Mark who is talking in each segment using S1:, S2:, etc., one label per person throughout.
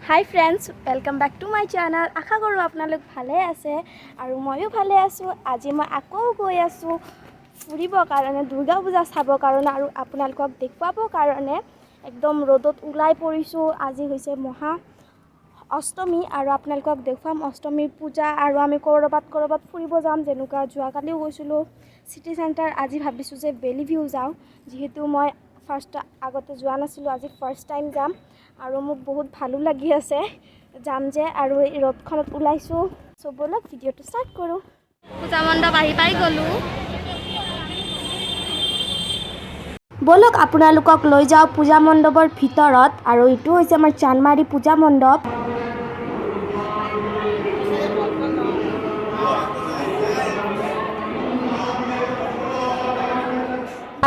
S1: Hi friends, welcome back to my channel. আশা কৰোঁ আপোনালোক ভালে আছে আৰু ময়ো ভালে আছোঁ। আজি মই আকৌ গৈ আছোঁ ফুৰিবৰ কাৰণে, দুৰ্গা পূজা চাবৰ কাৰণে আৰু আপোনালোকক দেখুৱাবৰ কাৰণে। একদম ৰ'দত ওলাই পৰিছোঁ। আজি হৈছে মহা অষ্টমী আৰু আপোনালোকক দেখুৱাম অষ্টমীৰ পূজা আৰু আমি ক'ৰবাত ক'ৰবাত ফুৰিব যাম। যেনেকুৱা যোৱাকালিও গৈছিলোঁ চিটি চেণ্টাৰ, আজি ভাবিছোঁ যে বেলি ভিউ যাওঁ। যিহেতু মই ফাৰ্ষ্ট আগতে যোৱা নাছিলোঁ, আজি ফাৰ্ষ্ট টাইম যাম আৰু মোক বহুত ভালো লাগি আছে যাম যে। আৰু এই ৰ'দখনত ওলাইছোঁ। চ' ব'লক, ভিডিঅ'টো ষ্টাৰ্ট কৰোঁ। পূজা মণ্ডপ আহি পাই গ'লোঁ। ব'লক, আপোনালোকক লৈ যাওঁ পূজা মণ্ডপৰ ভিতৰত। আৰু এইটো হৈছে আমাৰ চানমাৰী পূজা মণ্ডপ।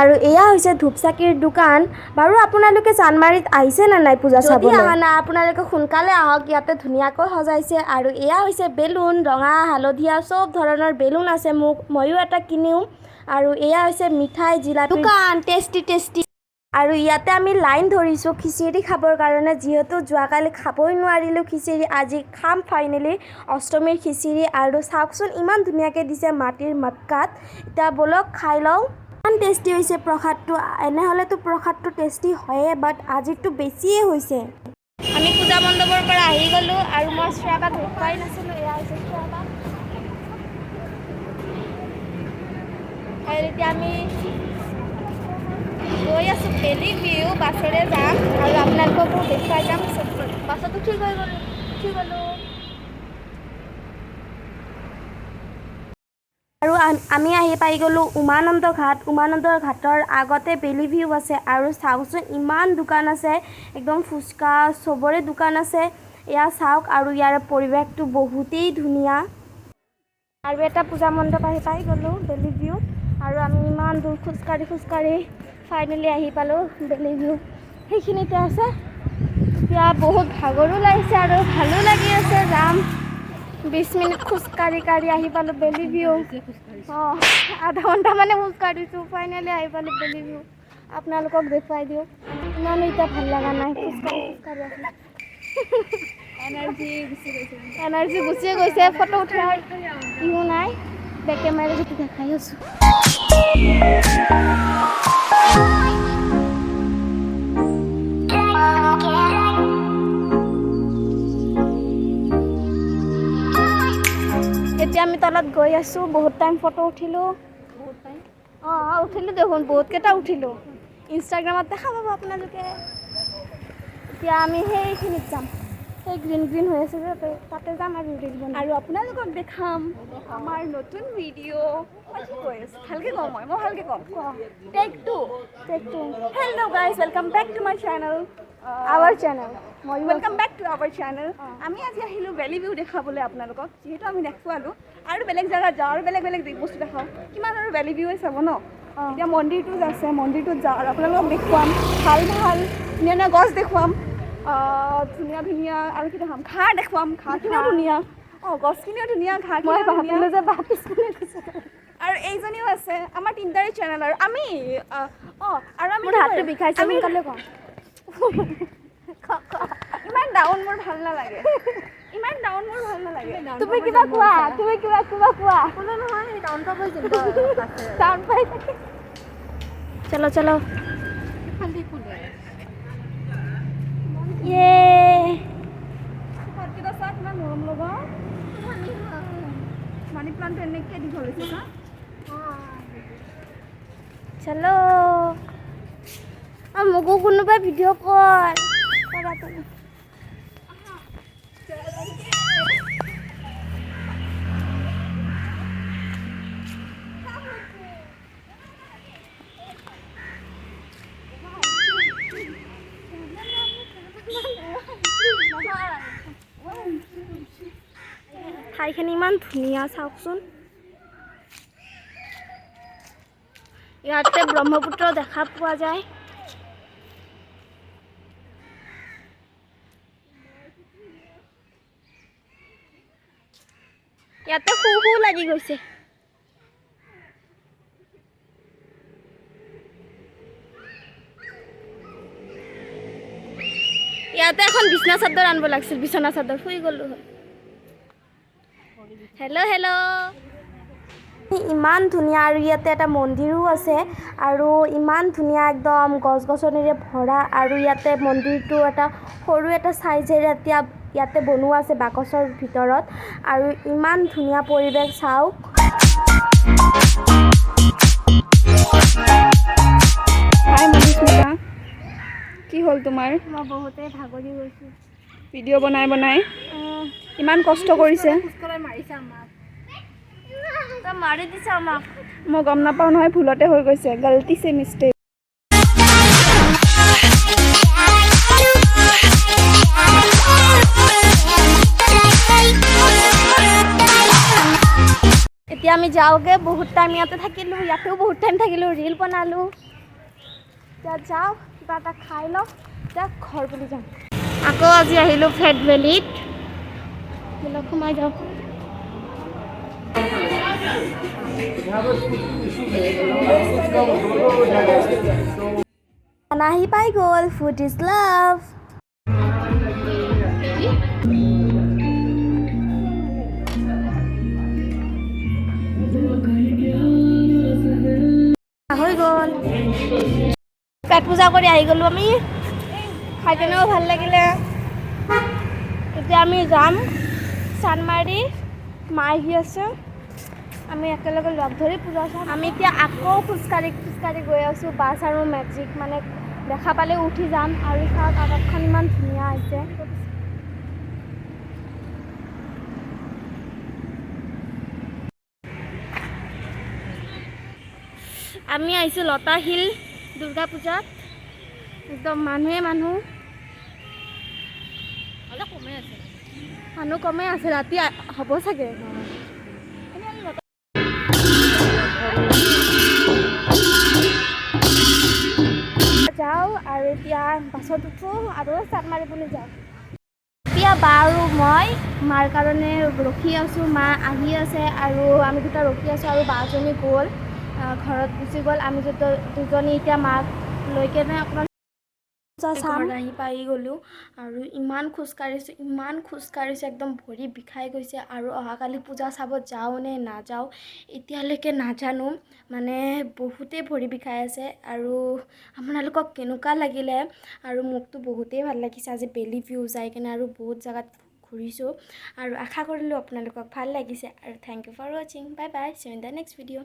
S1: আৰু এয়া হৈছে ধূপ চাকিৰ দোকান। বাৰু, আপোনালোকে চানমাৰীত আহিছে নে নাই পূজা চাবলৈ? অহা নাই, আপোনালোকে সোনকালে আহক, ইয়াতে ধুনীয়াকৈ সজাইছে। আৰু এয়া হৈছে বেলুন, ৰঙা, হালধীয়া চব ধৰণৰ বেলুন আছে। ময়ো এটা কিনিম। আৰু এয়া হৈছে মিঠাই জিলাপি দোকান, টেষ্টি টেষ্টি। আৰু ইয়াতে আমি লাইন ধৰিছোঁ খিচিৰি খাবৰ কাৰণে। যিহেতু যোৱাকালি খাবই নোৱাৰিলোঁ খিচিৰি, আজি খাম ফাইনেলি অষ্টমীৰ খিচিৰি। আৰু চাওকচোন, ইমান ধুনীয়াকৈ দিছে মাটিৰ মটকাত। এতিয়া ব'লক, খাই লওঁ। ইমান টেষ্টি হৈছে প্ৰসাদটো। এনেহ'লেতো প্ৰসাদটো টেষ্টি হয়ে, বাট আজিতো বেছিয়ে হৈছে। আমি পূজা মণ্ডপৰ পৰা আহি গ'লোঁ আৰু মই শ্ৰেয়াবাক দেখুৱাই নাছিলোঁ। এয়া হৈছে শ্ৰেয়াবাক। আৰু এতিয়া আমি গৈ আছোঁ বেলি ভিউ, বাছেৰে যাম আৰু আপোনালোককো দেখুৱাই যাম। বাছত উঠি গৈ গ'লোঁ, উঠি গ'লোঁ। আৰু আমি আহি পাই গ'লোঁ উমানন্দ ঘাট। উমানন্দ ঘাটৰ আগতে বেলি ভিউ আছে। আৰু চাওকচোন, ইমান দোকান আছে, একদম ফুচকা চবৰে দোকান আছে। এয়া চাওক, আৰু ইয়াৰ পৰিৱেশটো বহুতেই ধুনীয়া। আৰু এটা পূজা মণ্ডপ আহি পাই গ'লোঁ বেলি ভিউত। আৰু আমি ইমান দূৰ খোজকাঢ়ি খোজকাঢ়ি ফাইনেলি আহি পালোঁ। বেলি ভিউ সেইখিনিতে আছে। এতিয়া বহুত ভাগৰো লাগিছে আৰু ভালো লাগি আছে। যাম, 20 মিনিট খোজকাঢ়ি কাঢ়ি আহি পালোঁ বেলি ভিউ। অঁ, আধা ঘণ্টা মানে খোজকাঢ়িছোঁ, ফাইনেলি আহি পালোঁ বেলি ভিউ। আপোনালোকক দেখুৱাই দিওঁ। ইমানো এতিয়া ভাল লগা নাই, খোজকাঢ়ি খোজকাঢ়ি আহি
S2: এনাৰ্জি গুচি গৈছে।
S1: এনাৰ্জি গুচিয়ে গৈছে। ফটো উঠাৰ কিহো নাই, বেক কেমেৰা যিটো দেখাই আছোঁ। এতিয়া আমি তলত গৈ আছোঁ। বহুত টাইম ফটো উঠিলোঁ।
S2: বহুত টাইম।
S1: অঁ, উঠিলোঁ দেখোন, বহুতকেইটা উঠিলোঁ। ইনষ্টাগ্ৰামত দেখা পাব আপোনালোকে। এতিয়া আমি সেইখিনিত যাম, সেই গ্ৰীণ গ্ৰীণ হৈ আছে যে, তাতে যাম আৰু ৰিল বনাম।
S2: আৰু আপোনালোকক দেখাম আমাৰ নতুন ভিডিঅ'। মই কি কৈ আছোঁ? ভালকৈ কওঁ, মই ভালকৈ ক'ম। Take two.
S1: Take two.
S2: Hello guys, welcome back to my channel.
S1: Our channel. ময়ো।
S2: Welcome back to our channel. আমি আজি আহিলোঁ ভেলি ভিউ দেখাবলৈ আপোনালোকক। যিহেতু আমি দেখুৱালোঁ, আৰু বেলেগ জেগাত যাওঁ আৰু বেলেগ বেলেগ বস্তু দেখাওঁ। কিমান আৰু ভেলি ভিউৱে চাব ন? এতিয়া মন্দিৰটোত আছে, মন্দিৰটোত যাওঁ আৰু আপোনালোকক দেখুৱাম। ভাল ভাল ধুনীয়া ধুনীয়া গছ দেখুৱাম, ধুনীয়া ধুনীয়া। আৰু কি দেখাম? ঘাঁহ দেখুৱাম, ঘাঁহখিনিও ধুনীয়া। অঁ, গছখিনিও ধুনীয়া।
S1: মই
S2: ঘাঁহখিনিও ধুনীয়া।
S1: ভাবিলোঁ যে বা পিছপিনে গৈছে।
S2: আৰু এইজনীও আছে। আমাৰ তিনিটাৰে চেনেল। আৰু আমি অঁ, আৰু আমি
S1: মোৰ
S2: কি
S1: হাতটো
S2: কৰিম?
S1: বিষাইছে।
S2: আমি
S1: সোনকালে কওঁ।
S2: ইমান ডাউন মোৰ ভাল নালাগে। ইমান ডাউন মোৰ ভাল নালাগে।
S1: তুমি কিবা কোৱা, তুমি কিবা কিবা কোৱা।
S2: নহয়, ডাউন পাবই।
S1: ডাউন পাই থাকে। চলো চলো। ইয়ে।
S2: পাতকেইটা চা, কিমান মৰম লগা। মানি প্লান্টটো এনেকৈ দীঘল হৈছে, চা।
S1: চলো। মোকো কোনোবাই ভিডিঅ' কৰ কৰা তুমি। ঠাইখিনি ইমান ধুনীয়া, চাওকচোন। ইয়াতে ব্ৰহ্মপুত্ৰ দেখা পোৱা যায়। ইয়াতে শু শু লাগি গৈছে। ইয়াতে যাওঁতে এখন বিছনা চাদৰ আনিব লাগিছিল, বিছনা চাদৰ, শুই গ'লো হয়। Hello hello. ইমান ধুনীয়া আৰু ইয়াতে এটা মন্দিৰো আছে আৰু ইমান ধুনীয়া, একদম গছ গছনিৰে ভৰা। আৰু ইয়াতে মন্দিৰটো এটা সৰু এটা চাইজেৰে এতিয়া ইয়াতে বনোৱা আছে বাকচৰ ভিতৰত আৰু ইমান ধুনীয়া পৰিৱেশ, চাওক।
S2: হাই মধুস্মিতা, কি হ'ল তোমাৰ?
S1: মই বহুতেই ভাগৰি গৈছোঁ।
S2: ভিডিঅ' বনাই বনাই ইমান কষ্ট কৰিছে।
S1: মাৰিছে আমাক, তই মাৰি দিছে আমাক।
S2: মই গম নাপাওঁ নহয়, ভুলতে হৈ গৈছে, गलती से মিষ্টেক।
S1: এতিয়া আমি যাওঁগৈ। বহুত টাইম ইয়াতে থাকিলোঁ, ইয়াতেও বহুত টাইম থাকিলোঁ, ৰিল বনালোঁ। এতিয়া যাওঁ, কিবা এটা খাই লওঁ, এতিয়া ঘৰ বুলি যাম। আকৌ আজি আহিলোঁ ফেট ভেলীত। বোলক সোমাই যাওঁ। খানা আহি পাই গ'ল। Food is love. হৈ গ'ল। পেট পূজা কৰি আহি গ'লোঁ আমি। খাই কেনেও ভাল লাগিলে। এতিয়া আমি যাম চানমাৰি। মা আহি আছে, আমি একেলগে লগ ধৰি পূজা চাম। আমি এতিয়া আকৌ খোজকাঢ়ি খোজকাঢ়ি গৈ আছোঁ। বাছ আৰু মেজিক মানে দেখা পালে উঠি যাম। আৰু চাওক, আকাশখন ইমান ধুনীয়া হৈছে। আমি আহিছোঁ লতাশিল দুৰ্গা পূজাত। একদম মানুহে মানুহ।
S3: অলপ কমে আছে।
S1: মানুহ কমেই আছে, ৰাতি হ'ব চাগে। যাওঁ আৰু এতিয়া বাছত উঠোঁ আৰু চানমাৰি যাওঁ। এতিয়া বা আৰু মই মাৰ কাৰণে ৰখি আছোঁ। মা আহি আছে আৰু আমি দুটা ৰখি আছোঁ। আৰু বাজনী গ'ল, ঘৰত গুচি গ'ল। আমি দুজনী এতিয়া মাক লৈ কেনে অকণমান পূজা চাম। আহি পাই গ'লোঁ আৰু ইমান খোজকাঢ়িছোঁ, ইমান খোজকাঢ়িছোঁ, একদম ভৰি বিষাই গৈছে। আৰু অহাকালি পূজা চাব যাওঁ নে নাযাওঁ এতিয়ালৈকে নাজানো। মানে বহুতেই ভৰি বিষাই আছে। আৰু আপোনালোকক কেনেকুৱা লাগিলে? আৰু মোকতো বহুতেই ভাল লাগিছে আজি বেলি ভিউ যাই কেনে আৰু বহুত জেগাত ঘূৰিছোঁ। আৰু আশা কৰিলোঁ আপোনালোকক ভাল লাগিছে। আৰু thank you for watching. Bye bye, see in the next video.